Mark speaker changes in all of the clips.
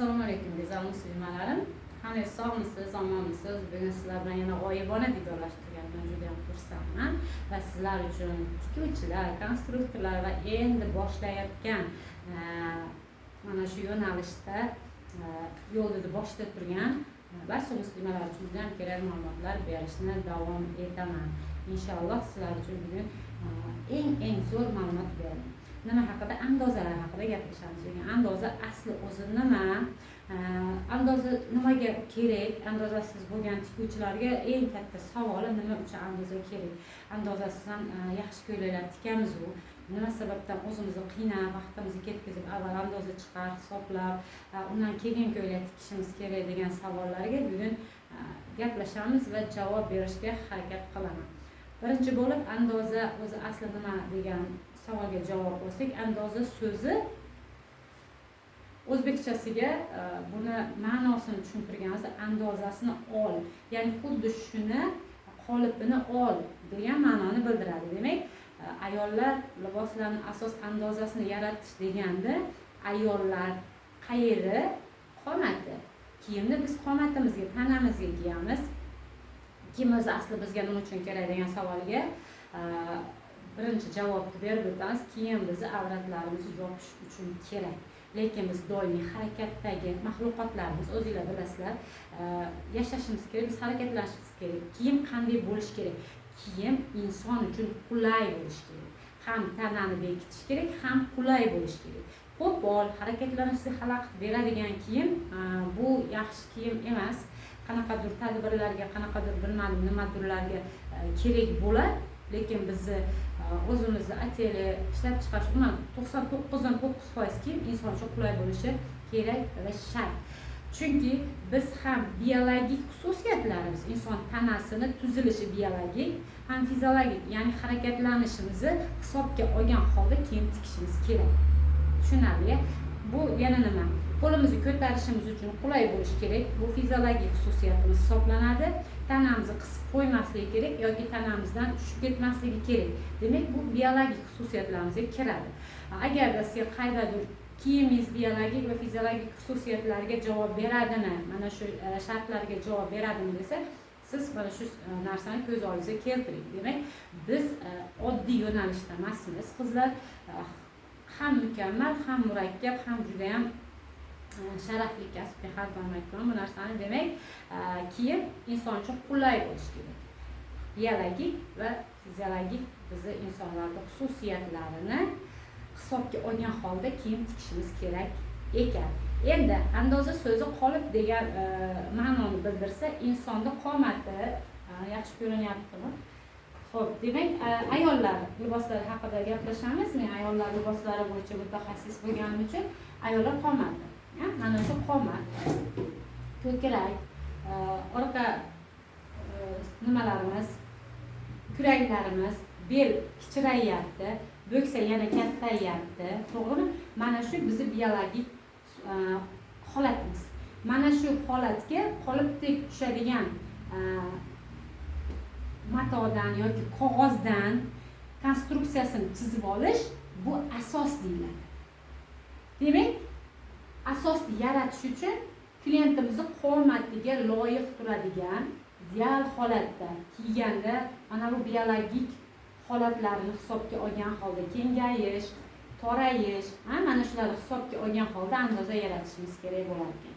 Speaker 1: Assalomu alaykum, go'zal muslimalarim. Qanday, sog'misiz, omonmisiz? Bugun sizlar bilan yana g'oyibona diydorlashtirganimdan juda ham xursandman va sizlar uchun tikuvchilar, konstruktorlar va endi boshlayotgan mana shu yo'nalishda yo'lida boshida turgan barcha muslimalar uchun juda ham kerakli ma'lumotlar berishni davom etaman. Inshaalloh, sizlar uchun bugun eng eng zo'r ma'lumot beraman. Nima haqida? Andozalar haqida gaplashamiz bugun. Andoza asli o'zi nima? Andoza nimaga kerak? Andozasiz bo'lgan tikuvchilarga eng katta savoli: nima uchun andoza kerak? Andozasiz ham yaxshi ko'ylaklar tikamizu, nima sababdan o'zimizni qiynab, vaqtimizni ketkazib, avval andoza chiqar, hisoblab, undan keyin ko'ylak tikishimiz kerak degan savollarga bugun gaplashamiz va javob berishga harakat qilaman. Birinchi bo'lib, andoza o'zi asli nima degan savolga javob olsak, andoza so'zi o'zbekchasiga buni ma'nosini tushuntirganimizda "andozasini ol", ya'ni xuddi shuni qolipini ol degan ma'noni bildiradi. Demak, ayollar liboslarini asos andozasini yaratish deganda, ayollar qayeri? Qomati. Kiyimni biz qomatimizga, tanamizga kiyamiz. Kiyim o'zi asli bizga nima uchun kerak degan savolga birinchi javobni berib o'tamiz: kiyim bizni avratlarimizni yopish uchun kerak. Lekin biz doimiy harakatdagi maxluqotlarmiz, o'zinglar bilasizlar. Yashashimiz kerak, biz harakatlanishimiz kerak. Kiyim qanday bo'lishi kerak? Kiyim inson uchun qulay bo'lishi kerak, ham tanani bekitishi kerak, ham qulay bo'lishi kerak. Qo'pol, harakatlanishga xalaqit beradigan kiyim bu yaxshi kiyim emas. Qanaqadir tadbirlarga, qanaqadir, bilmadim, nimadirlarga kerak bo'ladi, lekin bizni o'zimizni atelye ishlab chiqarish, umuman 99,9% kiyim inson uchun qulay bo'lishi kerak va shart. Chunki biz ham biologik xususiyatlarimiz, inson tanasini tuzilishi biologik ham fiziologik, ya'ni harakatlanishimizni hisobga olgan holda kiyim tikishimiz kerak. Tushunarli? Bu yana nima? Qo'limizni ko'tarishimiz uchun qulay bo'lishi kerak, bu fiziologik xususiyatimiz hisoblanadi. Tanamizni qisib qo'ymasligi kerak yoki tanamizdan tushib ketmasligi kerak. Demak, bu biologik xususiyatlarimizga kiradi. Agarda sizga qaydadir kiyimingiz biologik va fiziologik xususiyatlarga javob beradimi, mana shu shartlarga javob beradimi desa, siz mana shu narsani ko'z oldingizga keltiring. Demak, biz oddiy yo'nalishda emasmiz, qizlar. Ham mukammal, ham murakkab, ham judayam sharafli kasbga har doim aytaman bu narsani. Demak, kiyim inson uchun qulay bo'lishi kerak, biologik va fiziologik bizni insonlarni xususiyatlarini hisobga olgan holda kiyim tikishimiz kerak ekan. Endi andoza so'zi qolip degan ma'noni bildirsa, insonni qomati yaxshi ko'rinyaptimi? Ho'p, demak, ayollar liboslari haqida gaplashamiz. Men ayollar liboslari bo'yicha mutaxassis bo'lganim uchun ayollar qomati, mana shu qomat, ko'krak, orqa nimalarimiz, kuraklarimiz, bel kichirayyapti, bo'ksa yana kattayyapti, to'g'rimi? Mana shu bizni biologik holatimiz. Mana shu holatga qolipdek tushadigan matodan yoki qog'ozdan konstruksiyasini chizib olish, bu asos deyiladi. Demak, asosni yaratish uchun klientimizni qomatiga loyiq turadigan, ideal holatda kiyganda mana bu biologik holatlarni hisobga olgan holda, kengayish, torayish, mana shularni hisobga olgan holda andoza yaratishimiz kerak bo'lar ekan.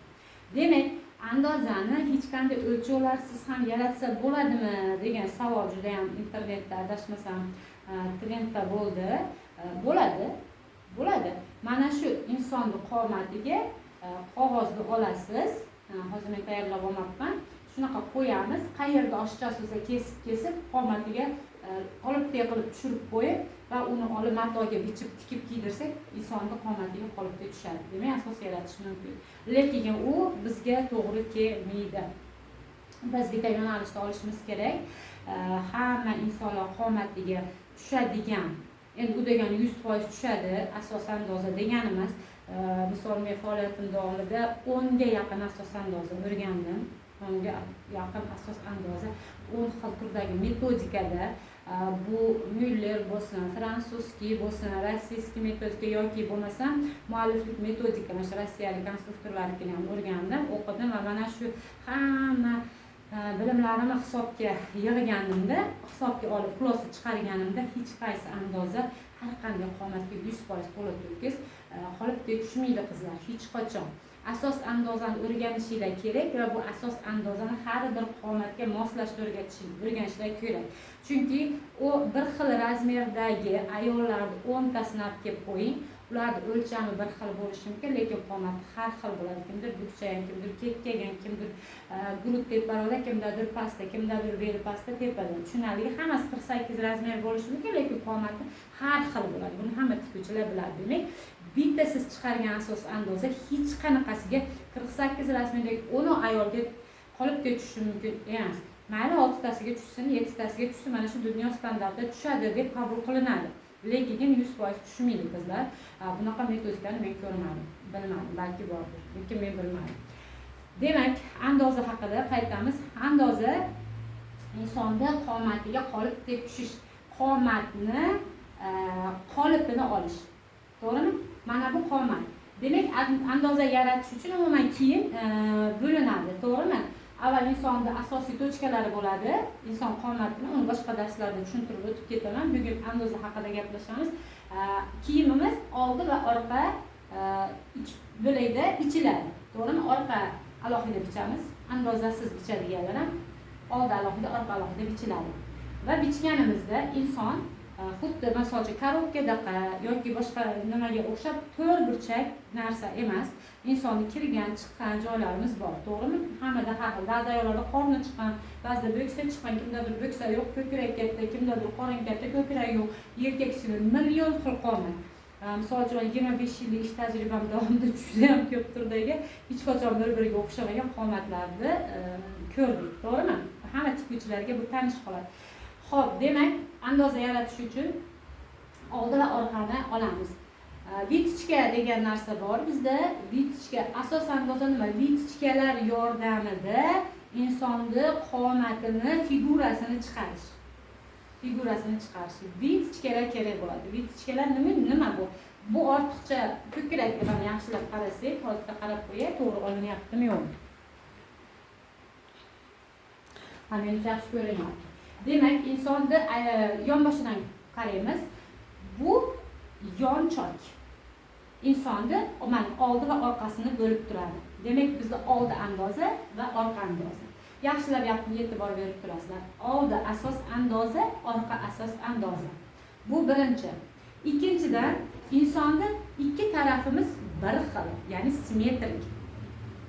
Speaker 1: Demak, andozani hech qanday o'lchovlarsiz ham yaratsa bo'ladimi degan savol juda yam internetda, adashmasam, trendda bo'ldi. Bo'ladi, bo'ladi. Mana shu insonni qomatiga qog'ozni olasiz. Hozir men tayyorlab olmabman. Shunaqa qo'yamiz, qayerda oshiqchasi bo'lsa, kesib kesib, qomatiga qolipdek qilib tushirib qo'yib va uni olib matoga bichib, tikib kiydirsak, insonni qomatiga qolipdek tushadi. Demak, asos yaratish mumkin, lekin u bizga to'g'ri kelmaydi. Biz bitta yo'nalishda olishimiz kerak. Hamma insonlar qomatiga tushadigan, endi u degani 100% tushadi asos andoza degani emas. Misol, men faoliyatim davomida 10ga yaqin asos andoza o'rgandim, 10ga yaqin asos andoza, 10 xil turdagi metodikada. Bu Müller bo'lsin, французский bo'lsin, российский metodika yoki bo'lmasam mualliflik metodika, mana shu rossiyalik konstruktorlarnikini ham o'rgandim, o'qidim va mana shu hamma bilimlarimni hisobga yig'ganimda, hisobga olib xulosa chiqarganimda hech qaysi andoza har qanday qomatga 100% to'la to'kis qolipga tushmaydi qizlar, hech qachon. Asos andozani o'rganishinglar kerak va bu asos andozani har bir qomatga moslashtirib o'rganishlar kerak. Chunki u bir xil razmerdagi ayollarni 10 tasini olib kelib qo'ying, ularni o'lchami bir xil bo'lishi mumkin, lekin qomati har xil bo'ladi. Kimdir bukchaygan, kimdir kekkagan, kimdir grud teparoqda, kimdadir pastda, kimdadir beli pastda, tepada. Tushunarli, hammasi 48 razmer bo'lishi mumkin, lekin qomati har xil bo'ladi. Buni hamma tikuvchilar biladi. Demak, bitta siz chiqargan asos andoza hech qanaqasiga 48 razmerdagi 10 ayolga qolipga tushishi mumkin emas. Mayli 6 tasiga tushsin, 7 tasiga tushsin, mana shu dunyo standartida tushadi deb qabul qilinadi. Lekin 100% tushmaydi qizlar. Bunaqa metodikani men ko'rmadim, bilmadim, balki bordir, lekin men bilmadim. Demak, andoza haqida qaytamiz. Andoza insonda qomatiga qolip deb tushish, qomatni qolipini olish. To'g'rimi? Mana bu qomat. Demak, andoza yaratish uchun umuman kiyim bo'linadi, to'g'rimi? Avval insonda asosiy tochkalari bo'ladi. Inson qomatini uni boshqa darslarda tushuntirib o'tib ketaman. Bugun andoza haqida gaplashamiz. Kiyimimiz oldi va orqa ikki bo'lakda bichiladi. To'g'rimi? Orqa alohida bichamiz, andozasiz bichadiganlar ham oldi alohida, orqa alohida bichiladi. Va bichganimizda inson xuddi misol uchun korobkadaqa yoki boshqa nimaga o'xshab to'rt burchak narsa emas. Insonni kirgan, chiqqan joylarimiz bor, to'g'rimi? Hammada har xil. Ba'zi ayollarda qorni chiqqan, ba'zida bo'ksa chiqqan, kimdadir bo'ksa yo'q, ko'krak katta, kimdadir qorin katta, ko'krak yo'q. Erkak kishida million xil qomat. Misol uchun 25 yillik ish tajribam davomida juda ham ko'p turdagi hech qachon bir-biriga o'xshamagan qomatlarni ko'rdik, to'g'rimi? Hamma tikuvchilarga bu tanish holat. Xo'p, demak, andoza yaratish uchun oldi va orqani olamiz. Vitochka degan narsa bor bizda. Vitochka asos andoza nima? Vitochkalar yordamida insonni qomatini, figurasini chiqarish. Figurasini chiqarish. Vitochkalar kerak bo'ladi. Vitochkalar nima bu? Bu ortiqcha ko'krak bilan yaxshilab qarasak, hozir qarab qo'yay, to'g'ri olinyaptimi yo'qmi? Ha, meni yaxshi ko'rinyapti. Demak, insonni yonboshidan qaraymiz. Bu yon chok. Insonni mana oldi va orqasini bo'lib turadi. Demak, bizda oldi andoza va orqa andoza. Yaxshilab e'tibor berib turasizlar. Oldi asos andoza, orqa asos andoza. Bu birinchi. Ikkinchidan, insonni ikki tarafimiz bir xil, ya'ni simmetrik.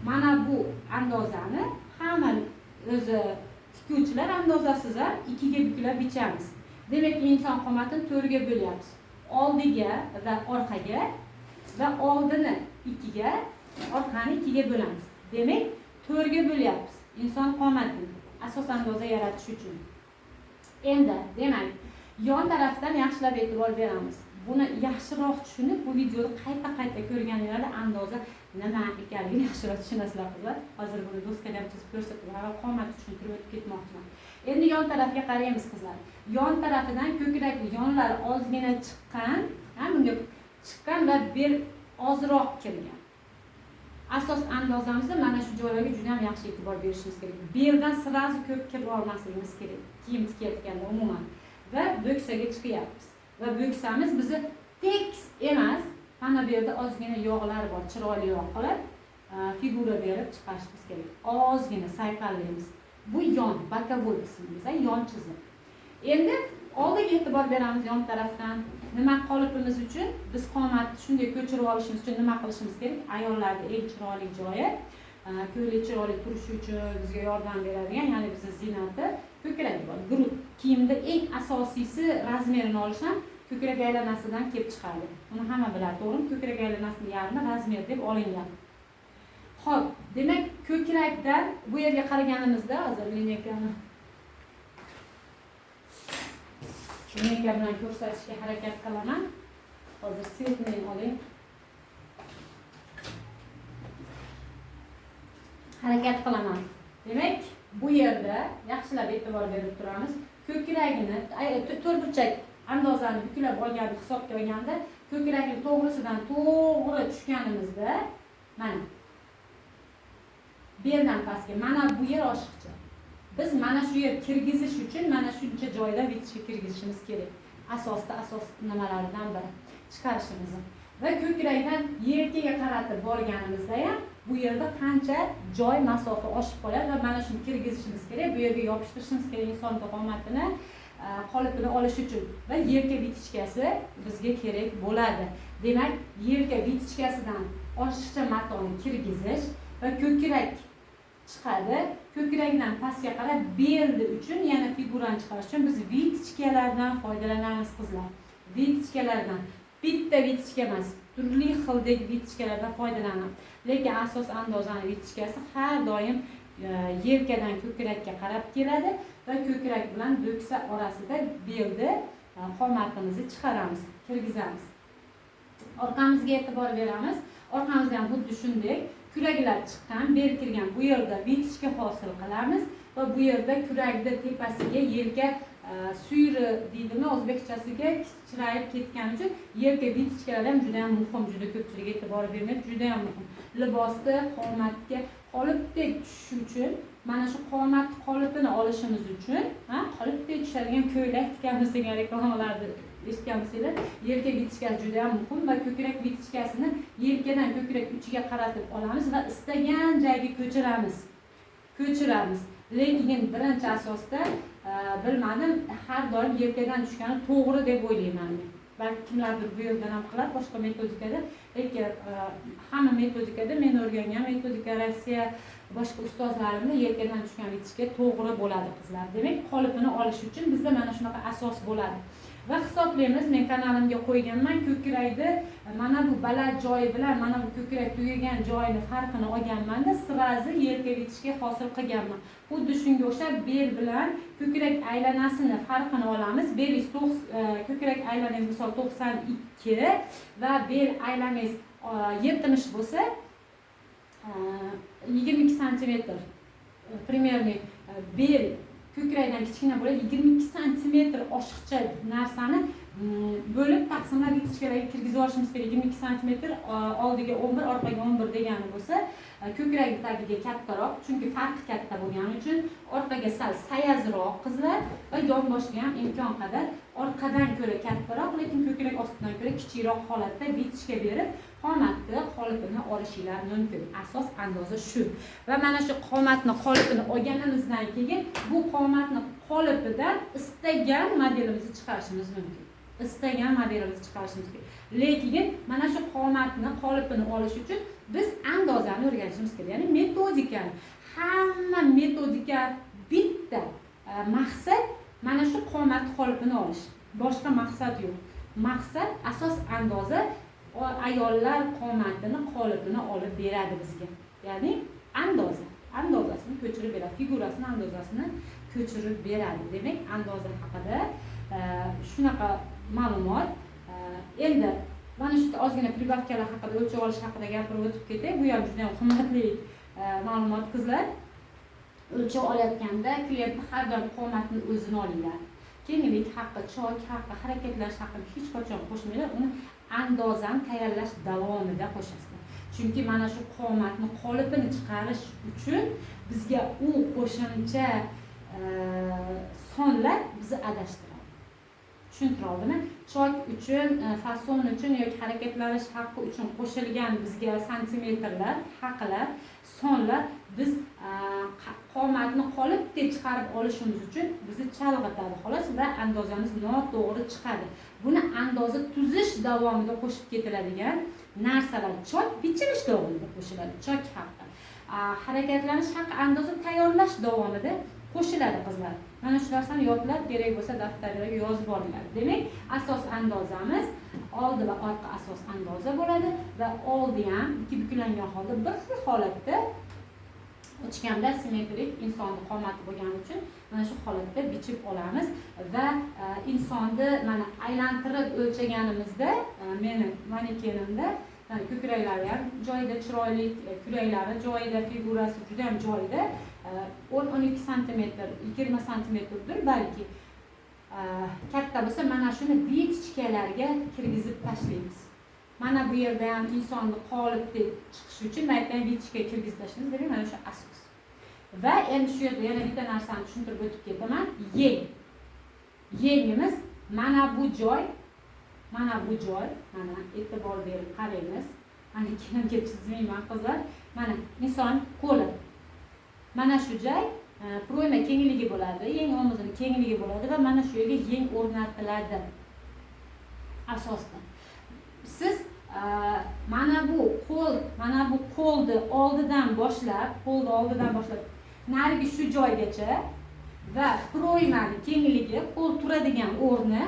Speaker 1: Mana bu andozani hamma o'zi tikuvchilar andozasiz ham ikkiga buklab bichamiz. Demak, inson qomatini to'rtga bo'lyapmiz. Oldiga va orqaga va oldini ikkiga, orqani ikkiga bo'lamiz. Demak, to'rtga bo'lyapmiz inson qomatini asos andoza yaratish uchun. Endi, demak, yon tarafdan yaxshilab e'tibor beramiz. Buni yaxshiroq tushunib, bu videoni qayta-qayta ko'rganinglarda andoza nima ekanligini yaxshiroq tushunasizlar qizlar. Hozir buni doskada ham chizib ko'rsatib, avval qomatni tushuntirib o'tib ketmoqchiman. Endi yon tarafga qaraymiz qizlar. Yon tarafidan ko'krak yonlari ozgina chiqqan, ha, bunga chiqqan va bel ozroq kirgan. Asos andozamizda mana shu joylarga juda ham yaxshi e'tibor berishimiz kerak. Beldan sirazi ko'p kirib olmasligimiz kerak kiyim tikayotganda umuman. Va bo'ksaga chiqyapmiz. Va bo'ksamiz bizni tekis emas, mana bu yerda ozgina yog'lar bor, chiroyli yog' qilib, figura berib chiqarishimiz kerak. Ozgina sayqallaymiz. Bu yon, bokovoy qismimiz, yon chiziq. Endi oldiga e'tibor beramiz yon tarafdan. Nima qolipimiz uchun biz qomatni shunday ko'chirib olishimiz uchun nima qilishimiz kerak? Ayollarda eng chiroyli joyi, ko'ylak chiroyli turishi uchun bizga yordam beradigan, ya'ni bizni ziynati ko'krak bor. Grud kiyimda eng asosiysi razmerini olish ham ko'krak aylanasidan kelib chiqadi. Buni hamma biladi, to'g'rimi? Ko'krak aylanasining yarmi razmer deb olingan. Xo'p, demak, ko'krakdan bu yerga qaraganimizda hozir lineykani bilan ko'rsatishga harakat qilaman. Hozir svetni oling. Harakat qilaman. Demak, bu yerda yaxshilab e'tibor berib turamiz. Ko'kragini to'rtburchak andozani buklab olganda, hisobga olganda ko'kragini to'g'risidan to'g'ri tushganimizda mana beldan pastga mana bu yer oshiqcha. Biz mana shu yer kirgizish uchun mana shuncha joyda вытяжка kirgizishimiz kerak. Asosda asos nimalaridan biri chiqarishimizni. Va ko'krakdan yelkaga qaratib borganimizda ham bu yerda qancha joy masofa oshib qoladi va mana shuni kirgizishimiz kerak, bu yerga yopishtirishimiz kerak inson qomatini qolipini olish uchun. Va yelka вытяжка si bizga kerak bo'ladi. Demak, yelka вытяжка sidan oshiqcha matoni kirgizish va ko'krak chiqadi. Ko'krakdan pastga qarab belni uchun yana figurani chiqarish uchun biz вытяжка lardan foydalanamiz qizlar. Вытяжка lardan, bitta вытяжка emas, turli xildagi вытяжка lardan foydalanamiz. Lekin asos andozani вытяжка si har doim yelkadan ko'krakka qarab keladi va ko'krak bilan bo'ksa orasida belni qomatimizni chiqaramiz, kirgizamiz. Orqamizga e'tibor beramiz. Orqamizda ham xuddi shunday kuraklar chiqqan, bel kirgan. Bu yerda вытяжка hosil qilamiz va bu yerda kurakni tepasiga yelka suyri deydimi o'zbekchasiga, kichrayib ketgani uchun yelka вытяжка lar ham juda ham muhim, juda ko'pchilik e'tibor bermaydi, juda ham muhim. Libosda qomatga qolipdek tushish uchun mana shu qomat qolipini olishimiz uchun, ha, qolipdek tushadigan ko'ylak tikamiz degan reklamalarni eshitganmisizlar. Yelka вытяжка si juda ham muhim va ko'krak вытяжка sini yelkadan ko'krak uchiga qaratib olamiz va istagan joyga ko'chiramiz. Ko'chiramiz. Lekin birinchi asosda bilmadim, har doim yelkadan tushgani to'g'ri deb o'ylayman men. Balki kimlardir bu yerdan ham qiladi, boshqa metodikada, lekin hamma metodikada men o'rgangan metodika Rossiya boshqa ustozlarimni yelkadan tushgan вытяжка to'g'ri bo'ladi qizlar. Demak, qolipini olish uchun bizda mana shunaqa asos bo'ladi. Va hisoblaymiz, men kanalimga qo'yganman ko'krakni mana bu baland joyi bilan mana bu ko'krak tugagan joyini farqini olganmanda сразу yelka вытяжка hosil qilganman. Xuddi shunga o'xshab bel bilan ko'krak aylanasini farqini olamiz. Belingiz ko'krak aylanangiz misol 92 va bel aylanangiz 70 bo'lsa 22 santimetr примерно bel ko'krakdan kichkina bo'ladi, 22 santimetr oshiqcha narsani bo'lib taqsimlab вытяжка larga kirgizib olishimiz kerak. 22 santimetr oldiga 11, orqaga 11 degani bo'lsa, ko'krak tagiga kattaroq, chunki farqi katta bo'lgani uchun orqaga sal sayazroq qizlar va yonboshga ham imkon qadar orqadan ko'ra kattaroq, lekin ko'krak ostidan ko'ra kichikroq holatda вытяжка berib qomatni qolipini olishinglar mumkin. Asos andoza shu. Va mana shu qomatni qolipini olganimizdan keyin bu qomatni qolipidan istagan modelimizni chiqarishimiz mumkin. Istagan modelimizni chiqarishimiz kerak. Lekin mana shu qomatni qolipini olish uchun biz andozani o'rganishimiz kerak. Ya'ni metodikani. Hamma metodika bitta maqsad mana shu qomat qolipini olish. Boshqa maqsad yo'q. Maqsad asos andoza ayollar qomatini qolipini olib beradi bizga. Ya'ni andoza, andozasini ko'chirib beradi, figurasini andozasini ko'chirib beradi. Demak, andoza haqida shunaqa ma'lumot. Endi mana shu ozgina прибавка lar haqida, o'lchab olish haqida gapirib o'tib ketay. Bu ham juda ham qimmatli ma'lumot qizlar. O'lchab olayotganda klientni har doim qomatini o'zini olinglar. Kenglik haqqi, chok haqqi, harakatlanish haqqini hech qachon qo'shmanglar. Uni andozani tayyorlash davomida qo'shasizlar. Chunki mana shu qomatni qolipini chiqarish uchun bizga u qo'shimcha sonlar bizni adashtiradi. Tushuntira oldimmi? Chok uchun, fason uchun yoki harakatlanish haqqi uchun qo'shilgan bizga santimetrlar, haqlar, sonlar biz qomatni qolipdek chiqarib olishimiz uchun bizni chalg'itadi xolos va andozamiz noto'g'ri chiqadi. Buni andoza tuzish davomida qo'shib ketiladigan narsalar chok bichilish davomida qo'shiladi, chok haqqi. Harakatlanish haqqi andoza tayyorlash davomida qo'shiladi qizlar. Mana shu narsani yodlab, kerak bo'lsa daftarlarga yozib olinglar. Demak, asos andozamiz oldi va orqa asos andoza bo'ladi va oldi ham ikki buklangan holda bir xil holatda ochganda simmetrik insonni qomati bo'lgani uchun mana shu holatda bichib olamiz va insonni mana aylantirib o'lchaganimizda meni manekenimda ko'kraklari ham joyida, chiroyli kuraklari joyida, figurasi juda ham joyida, 10-12 santimetr, 20 santimetrdir balki. Katta bo'lsa, mana shuni виточка larga kirgizib tashlaymiz. Mana bu yerda ham insonni qolip deb chiqishi uchun mana yerdan виточка kirgizib tashlaymiz. Demak, mana shu asos. Va endi shu yerda yana bitta narsani tushuntirib o'tib ketaman. Yeng. Yengimiz mana bu joy, mana bu joy, mana e'tibor berib qaraymiz. Mana ikkinimga chizmayman qizlar. Mana inson qo'li. Mana shu joy пройма kengligi bo'ladi, yeng omuzini kengligi bo'ladi va mana shu yerga yeng o'rnatiladi. Asosda. Siz mana bu qo'l, mana bu qo'lni oldidan boshlab, qo'lni oldidan boshlab narigi shu joygacha va пройма ni kengligi, qo'l turadigan o'rni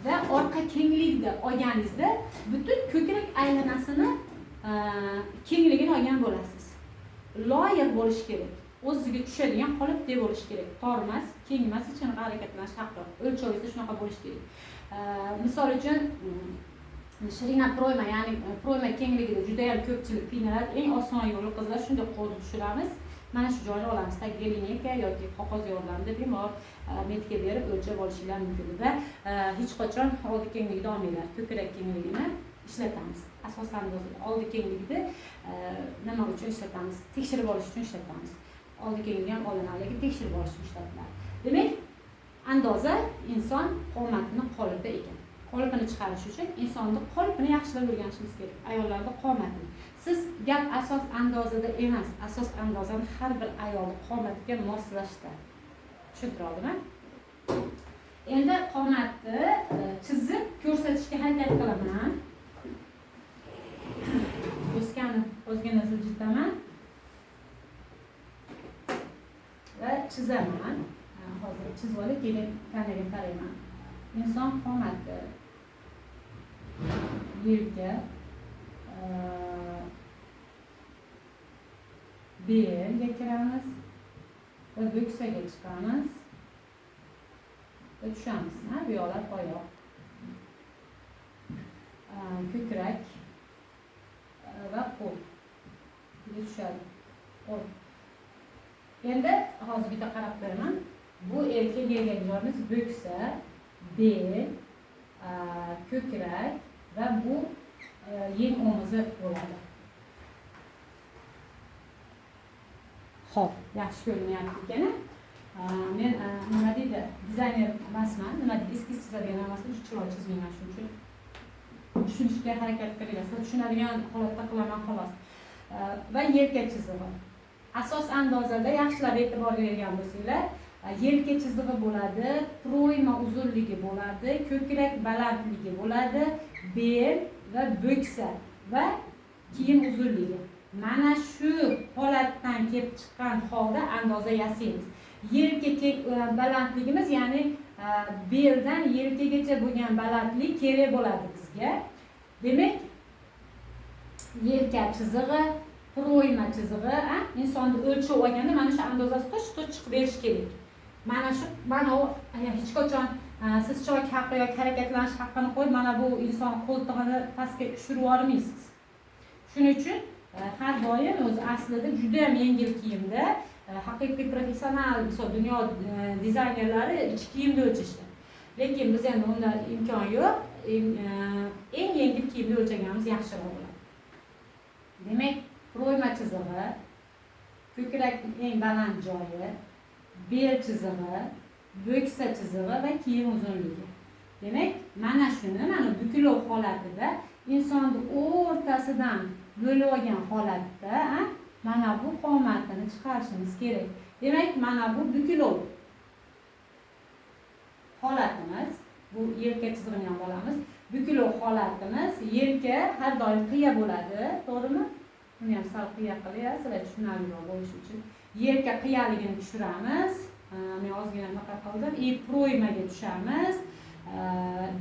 Speaker 1: va orqa kenglikni olganingizda butun ko'krak aylanasini kengligini olgan bo'lasiz. Loyiq bo'lishi kerak. O'ziga tushadigan qolipdek bo'lishi kerak. Tor emas, keng emas, hech qanaqa harakatlanish haqqi yo'q. O'lchovingizda shunaqa bo'lishi kerak. Misol uchun ширина пройма, ya'ni пройма kengligida juda ham ko'pchilik qiynaladi. Eng oson yo'li qizlar shunday qo'lni tushiramiz. Mana shu joyni olamiz. Tagiga линейка yoki qog'oz yordamida bemalol metga berib o'lchab olishinglar mumkin va hech qachon oldi kengligida olmanglar. Ko'krak kengligini ishlatamiz. Asosan oldi kengligida nima uchun ishlatamiz? Tekshirib olish uchun ishlatamiz. Oldi kengligi ham olinadi, lekin tekshirib olish uchun ishlatiladi. Demak, andoza inson qomatini qolipi ekan. Qolipini chiqarish uchun insonni qolipini yaxshilab o'rganishimiz kerak. Ayollarda qomatini. Siz gap asos andozada emas, asos andozani har bir ayolning qomatiga moslashda. Tushuntira oldimmi? Endi qomatni chizib ko'rsatishga harakat qilaman. O'skani ozgina siljitaman va chizaman. Hozir chizib olib, keyin tanaga qarayman. Inson qomati, yelka, belga kiramiz va bo'ksaga chiqamiz va tushamiz. Bu yoqlar oyoq, ko'krak va qo'l. Tushadi. Qo'l. Endi hozir bitta qarab qo'yaman. Bu kengaygan joyimiz bo'ksa, bel, ko'krak va bu yeng omuzi bo'ladi. Xo'p, yaxshi ko'rinyapti ekan. Men nima deydi, dizayner emasman, nima deydi, eskiz chizadigan emasman, shu chiroyli chizmayman, shuning uchun tushunishga harakat qilinglar. Sizlar tushunadigan holatda qilaman xolos. Va yelka chizig'i. Asos andozada yaxshilab e'tibor bergan bo'lsanglar, yelka chizig'i bo'ladi, пройма uzunligi bo'ladi, ko'krak balandligi bo'ladi, bel va bo'ksa va kiyim uzunligi. Mana shu holatdan kelib chiqqan holda andoza yasaymiz. Yelka balandligimiz, ya'ni beldan yelkagacha bo'lgan balandlik kerak bo'ladi bizga. Demak, yelka chizig'i, пройма chizig'i, insonni o'lchab olganda mana shu andozasi to'ch-to'ch chiqib berish kerak. Mana shu, mana u hech qachon siz chok haqqi yoki harakatlanish haqqini qo'yib, mana bu inson qo'ltig'ini pastga tushirib yubormaysiz. Shuning uchun har doim o'zi aslida juda ham yengil kiyimda haqiqiy professional, misol dunyo dizaynerlari ichki kiyimda o'lchashdi. Lekin biz endi unda imkon yo'q. Eng yengil kiyimda o'lchaganimiz yaxshiroq bo'ladi. Demak, пройма chizig'i, ko'krakning eng baland joyi, bel chizig'i, bo'ksa chizig'i va kiyim uzunligi. Demak, mana shuni, mana bukilov holatida insonni o'rtasidan bo'lib olgan holatda mana bu qomatini chiqarishimiz kerak. Demak, mana bu bukilov holatimiz, bu yelka chizig'ini ham olamiz. Bukilov holatimiz, yelka har doim qiya bo'ladi, to'g'rimi? Buni ham sal qiya qilyapsiz, sizlar tushunarliroq bo'lishi uchun. Yelka qiyaligini tushiramiz. Men ozgina bunaqa qildim. И пройма ga tushamiz,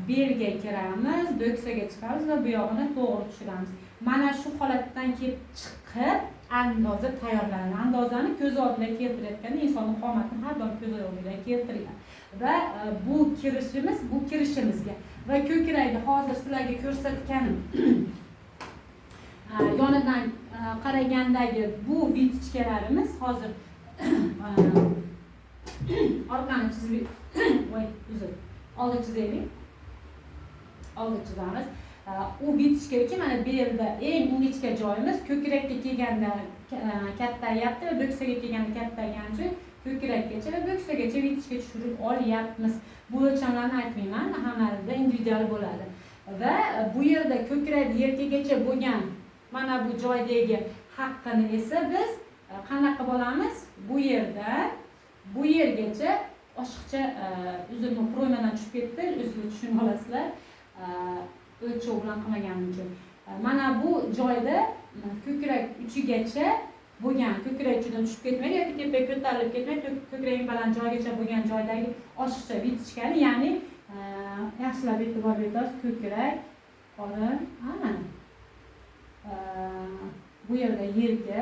Speaker 1: belga kiramiz, bo'ksaga chiqamiz va bu yog'ini to'g'ri tushiramiz. Mana shu holatdan kelib chiqib andoza tayyorlanadi. Andozani ko'z oldiga keltirayotganda insonning qomatini har doim ko'z oldiga keltiriladi. Va bu kirishimiz, bu kirishimizga va ko'krakni hozir sizlarga ko'rsatganim yonidan qaragandagi bu виточка larimiz hozir orqani chizib, voy, uzr. Oldi chizaylik. Oldi chizamiz. U виточка uchun mana belda eng ingichka joyimiz ko'krakka kelganda kattayapti va bo'ksaga kelganda kattaygani uchun ko'krakkacha va bo'ksagacha виточка tushirib olyapmiz. Bu o'lchamlarni aytmayman, hammasida individual bo'ladi. Va bu yerda ko'krak yelkagacha bo'lgan mana bu joydagi haqqini esa biz qanaqa qilib olamiz? Bu yerda bu yergacha oshiqcha uzumni пройма dan tushib ketdi, o'zinglar tushunib olasizlar. O'lchov bilan qilmaganim uchun. Mana bu joyda ko'krak uchigacha bo'lgan, ko'krak uchidan tushib ketmaydi yoki tepaga ko'tarilib ketmaydi, ko'kragining baland joyigacha bo'lgan joydagi oshiqcha виточка ni, ya'ni yaxshilab e'tibor berasiz, ko'krak, qorin, mana bu yerda yelka,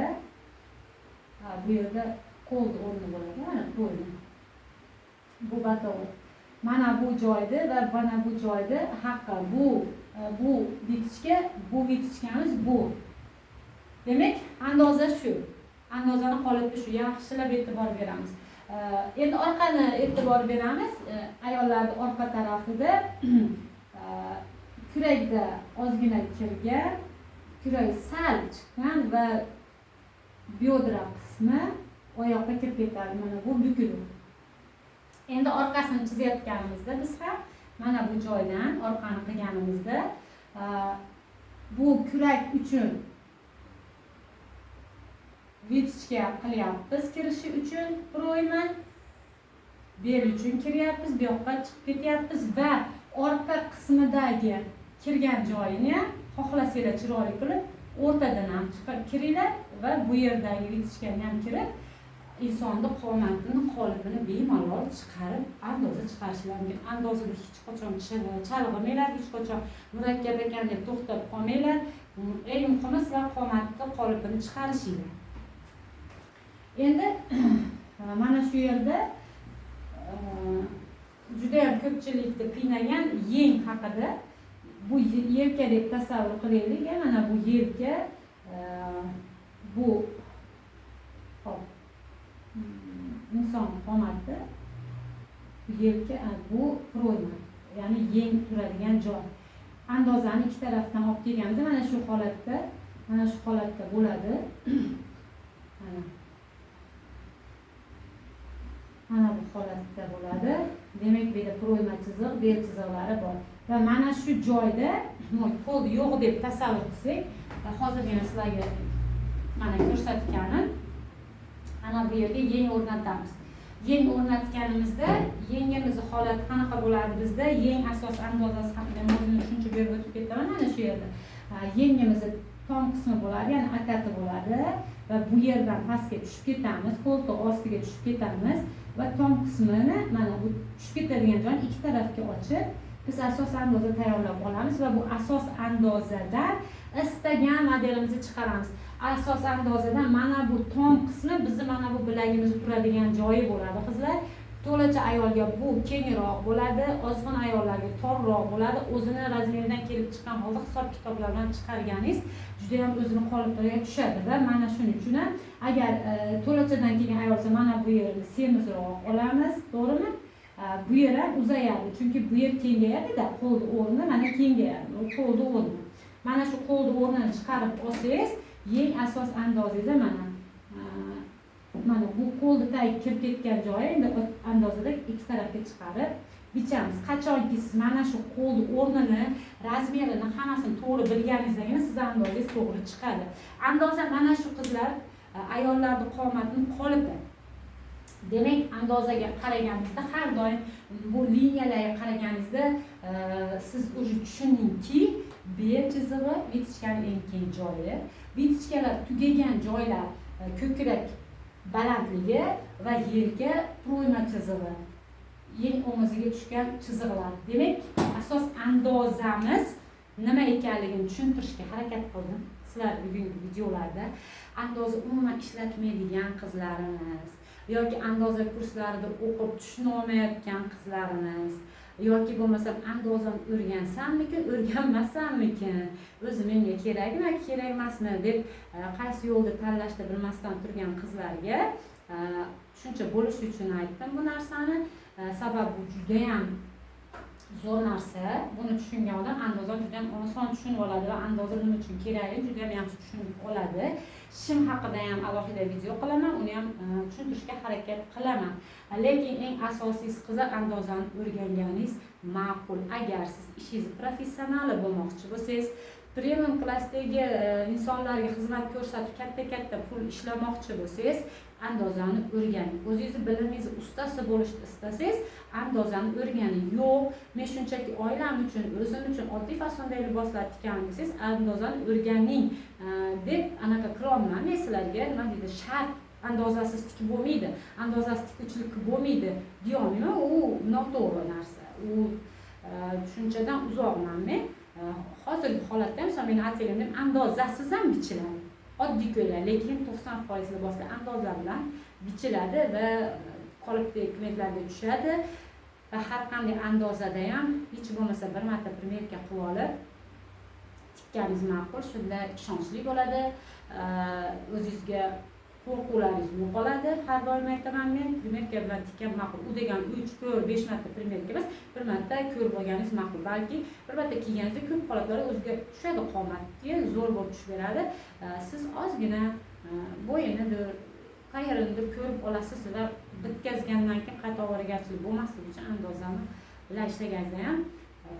Speaker 1: bu yerda qo'l o'rni bo'ladi, mana qo'lni. Bu batovur. Mana bu joyda va mana bu joyda haqqi bu виточка, bu виточка miz bu. Demak, andoza shu. Andozani qolipi shu. Yaxshilab e'tibor beramiz. Endi orqani e'tibor beramiz. Ayollarning orqa tarafida kurakda ozgina kirgan, kurak sal chiqqan va бёдра qismi oyoqqa kirib ketadi. Mana bu bukilib. Endi orqasini chizayotganimizda biz ham mana bu joydan orqani qilganimizda bu kurak uchun виточка qilyapmiz kirishi uchun пройма, bel uchun kiryapmiz, bu yoqqa chiqib ketyapmiz va orqa qismidagi kirgan joyini ham xohlasanglar chiroyli qilib o'rtadan ham chiqib kiringlar va bu yerdagi виточка ni ham kirib insonni qomatini, qolipini bemalol chiqarib, andoza chiqarishlar mumkin. Andozada hech qachon chalg'imanglar, hech qachon murakkab ekan deb to'xtab qolmanglar. Eng muhimi sizlar qomatni, qolipini chiqarishinglar. Endi mana shu yerda juda ham ko'pchilikni qiynagan yeng haqida. Bu yelka deb tasavvur qilaylik. Mana bu yelka, bu hop inson qomati, bu yelka, bu пройма, ya'ni yeng turadigan joy. Andozani ikki tarafdan olib kelganimizda mana shu holatda, mana shu holatda bo'ladi. Mana bu holatda bo'ladi. Demak, bu yerda пройма chiziq, bel chiziqlari bor. Va mana shu joyda qo'l yo'q deb tasavvur qilsak, hozirgina sizlarga mana ko'rsatganim, ana bu yerga yeng o'rnatamiz. Yeng o'rnatganimizda yengimizni holati qanaqa bo'ladi bizda? Yeng asos andozasi haqida o'zimni tushuncha berib o'tib ketaman. Mana shu yerda yengimizni tom qismi bo'ladi, ya'ni akati bo'ladi va bu yerdan pastga tushib ketamiz, qo'ltiq ostiga tushib ketamiz va tom qismini mana bu tushib ketadigan joyni ikki tarafga ochib biz asos andoza tayyorlab olamiz va bu asos andozadan istagan modelimizni chiqaramiz. Asos andozadan mana bu tom qismi bizni mana bu bilagimizni turadigan joyi bo'ladi qizlar. To'lacha ayolga bu kengroq bo'ladi, ozg'in ayollarga torroq bo'ladi. O'zini razmeridan kelib chiqqan holda hisob kitoblar bilan chiqarganingiz juda ham o'zini qolipiga tushadi va mana shuning uchun ham agar to'lachadan kelgan ayol bo'lsa, mana bu yerini semizroq olamiz, to'g'rimi? Bu yer ham uzayadi, chunki bu yer kengayadi-da, qo'lni o'rni mana kengayadi, bu qo'lni o'rni. Mana shu qo'lni o'rnini chiqarib olsangiz, yeng asos andozangizda mana mana bu qo'lni tagi kirib ketgan joyi endi andozada ikki tarafga chiqarib bichamiz. Qachonki siz mana shu qo'lni o'rnini, razmerini hammasini to'g'ri bilganingizdagina siz andozangiz to'g'ri chiqadi. Andoza mana shu qizlar, ayollarning qomatini qolipi. Demak, andozaga qaraganingizda har doim bu liniyalarga qaraganingizda siz уже tushundingki, bel chizig'i виточка ning eng keng joyi, виточка lar tugagan joylar ko'krak balandligi va yelka пройма chizig'i, yeng o'miziga tushgan chiziqlar. Demak, asos andozamiz nima ekanligini tushuntirishga harakat qildim sizlar bugungi videolarda. Andoza umuman ishlatmaydigan qizlarimiz yoki andoza kurslarida o'qib tushuna olmayotgan qizlarimiz yoki bo'lmasam andozani o'rgansammikin, o'rganmasammikin, o'zi menga kerakmi, kerak emasmi deb qaysi yo'lni tanlashni bilmasdan turgan qizlarga tushuncha bo'lishi uchun aytdim bu narsani. Sabab bu juda ham Zo'r narsa. Buni tushungan odam andozani juda ham oson tushunib oladi va andoza nima uchun kerakligini juda ham yaxshi tushunib oladi. Shim haqida ham alohida video qilaman, uni ham tushuntirishga harakat qilaman. Lekin eng asosiysi, qizlar, andozani o'rganganingiz ma'qul. Agar siz ishingizni professionali bo'lmoqchi bo'lsangiz, premium klassdagi insonlarga xizmat ko'rsatib, katta katta pul ishlamoqchi bo'lsangiz, andozani o'rganing. O'zingizni bilimingizni ustasi bo'lishni istasangiz, andozani o'rganing. Yo'q, men shunchaki oilam uchun, o'zim uchun oddiy fasondagi liboslar tikaman desangiz, andozani o'rganing deb anaqa qilolmayman men sizlarga. Nima deydi, shart, andozasiz tikib bo'lmaydi, andozasiz tikuvchilik qilib bo'lmaydi deyolmayman. U noto'g'ri narsa, u tushunchadan uzoqman men. Hozirgi holatda, misol, meni atelyemda ham andozasiz ham bichiladi oddiy ko'ylak, lekin 90% liboslar andoza bilan bichiladi va qolipdagi klientlarga tushadi. Va har qanday andozada ham hech bo'lmasa bir marta примерка qilib olib tikkaningiz ma'qul. Shunda ishonchli bo'ladi, o'zingizga qo'rquvlaringiz yo'qoladi. Har doim aytaman men, примерка bilan tikkan ma'qul. U degani 3, 4, 5 marta примерка emas, bir marta ko'rib olganingiz ma'qul. Balki bir marta kiyganingizda ko'p holatlarda o'ziga tushadi, qomatga zo'r bo'lib tushib beradi. Siz ozgina bo'yinidir, qayerinidir ko'rib olasiz va bitkazgandan keyin qayta ovoragarchilik bo'lmasligi uchun andozani bilan ishlaganingizda ham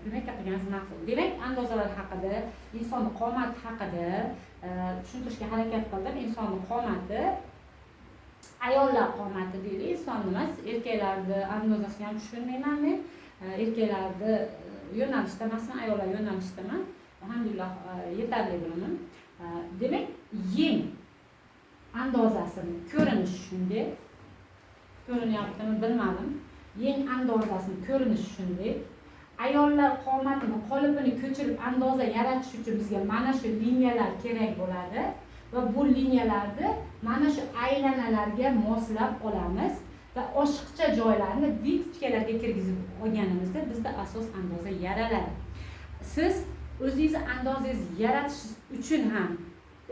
Speaker 1: примерка qilganingiz ma'qul. Demak, andozalar haqida, insonni qomati haqida tushuntirishga harakat qildim. Insonni qomati, ayollar qomati deylik, insonni emas, erkaklarni andozasini ham tushunmayman men. Erkaklarni yo'nalishda emasman, ayollar yo'nalishidaman, alhamdulillah, yetarli bilimim. Demak, yeng andozasini ko'rinishi shunday ko'rinyaptimi, bilmadim. Yeng andozasini ko'rinishi shunday. Ayollar qomatini qolipini ko'chirib andoza yaratish uchun bizga mana shu liniyalar kerak bo'ladi va bu liniyalarni mana shu aylanalarga moslab olamiz va oshiqcha joylarni вытачка larga kirgizib olganimizda bizda asos andoza yaraladi. Siz o'zingizni andozangizni yaratish uchun ham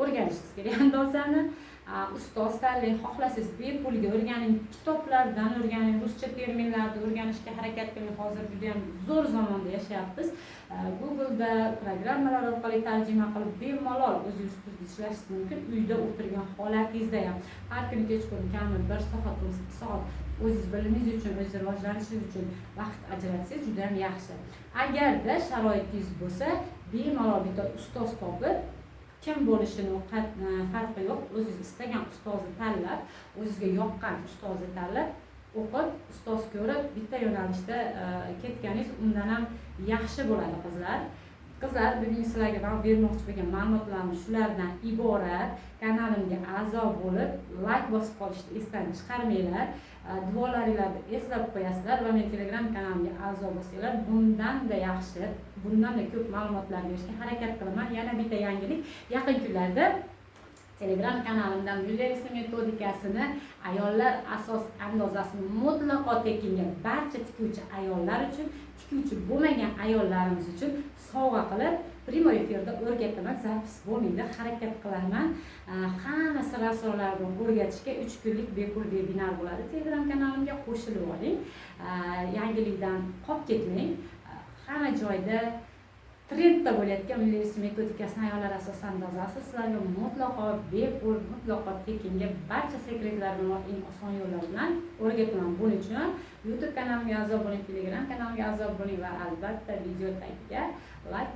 Speaker 1: o'rganishingiz kerak andozani. Ustoz tanlang, xohlasangiz bepulga o'rganing, kitoblardan o'rganing, ruscha terminlarni o'rganishga harakat qiling. Hozir juda yam zo'r zamonda yashayapmiz. Google'da programmalar orqali tarjima qilib, bemalol o'zingiz ustida ishlashingiz mumkin. Uyda o'tirgan holatingizda ham har kuni kechqurun kami bir soat bo'lsa, 2 soat o'zingiz bilimingiz uchun, o'zingiz rivojlanishingiz uchun vaqt ajratsangiz, juda yam yaxshi. Agarda sharoitingiz bo'lsa, bemalol bitta ustoz topib, kim bo'lishini farqi yo'q, o'zingiz istagan ustozni tanlab, o'zizga yoqqan ustozni tanlab o'qib, ustoz ko'rib, bitta yo'nalishda ketganingiz undan ham yaxshi bo'ladi, qizlar. Qizlar, bugun sizlarga man bermoqchi bo'lgan ma'lumotlarim shulardan iborat. Kanalimga a'zo bo'lib, layk bosib qolishni esdan chiqarmanglar. Duolaringlarni eslab qo'yasizlar va men Telegram kanalimga a'zo bo'lsanglar, bundanda yaxshi, bundanda ko'p ma'lumotlar berishga harakat qilaman. Yana bitta yangilik: yaqin kunlarda Telegram kanalimdan Myullersi metodikasini, ayollar asos andozasini mutlaqo tekinga barcha tikuvchi ayollar uchun, tikuvchi bo'lmagan ayollarimiz uchun sovg'a qilib, прямой efirda o'rgataman. Запись bo'lmaydi, harakat qilaman hamma sir asrorlarni o'rgatishga. 3 kunlik bepul vebinar bo'ladi. Telegram kanalimga qo'shilib oling, yangilikdan qolib ketmang. Hamma joyda trendda bo'layotgan Myullersi metodikasini, ayollar asos andozasi sizlarga mutlaqo bepul, mutlaqo tekinga, barcha sekretlar bilan, eng oson yo'llar bilan o'rgataman. Buning uchun YouTube kanalimga a'zo bo'ling, Telegram kanalimga a'zo bo'ling va albatta video tagiga layk